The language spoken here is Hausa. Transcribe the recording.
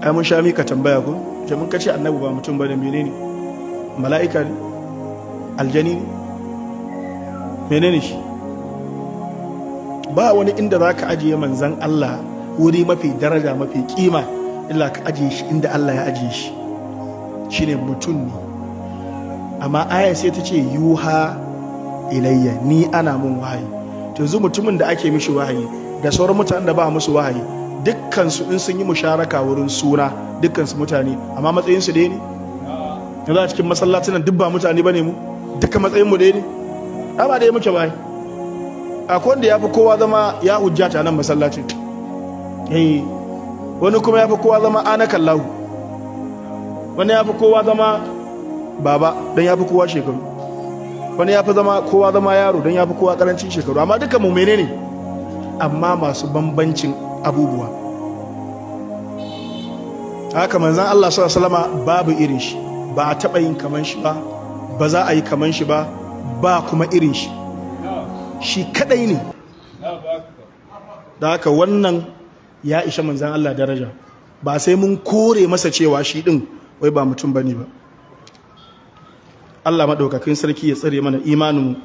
Ai mun sha mika tambaya ko? Ce mun kace annabi ba mutum bane, menene? Mala'ika ne? Aljani ne? Menene shi? Ba wani inda zaka ajiye manzon Allah wuri mafi daraja mafi kima illa ka ajiye shi inda Allah ya ajiye shi, shine mutum ne. Amma aya sai ta ce yuha ilayya, ni ana mun wahayi. To yanzu mutumin da ake mishi wahayi da sauran mutanen da ba musu wahayi, dukkan su in sun yi musharaka wurin suna, dukkan su mutane, amma matsayin su ɗaya ne? Yanzu a cikin masallacin nan duk ba mutane bane mu, dukkan matsayin mu ɗaya ne? Ba ɗaya muke ba. Akwai wanda ya fi kowa zama ya hujjata nan masallacin, wani kuma ya fi kowa zama anakallahu, wani ya fi kowa zama baba don ya fi kowa shekaru, wani ya fi zama kowa zama yaro don ya fi kowa karancin shekaru. Amma duka mu menene? Amma masu bambancin abubuwa. Haka manzan Allah sallallahu alaihi wasallama babu irin shi, ba a taɓa yin kaman shi ba, ba za a yi kaman shi ba, ba kuma irin shi, shi kadai ne. Da haka wannan ya isha manzan Allah daraja, ba sai mun kore masa cewa shi din wai ba mutum bane ba. Allah madaukakin sarki ya tsare mana imaninmu.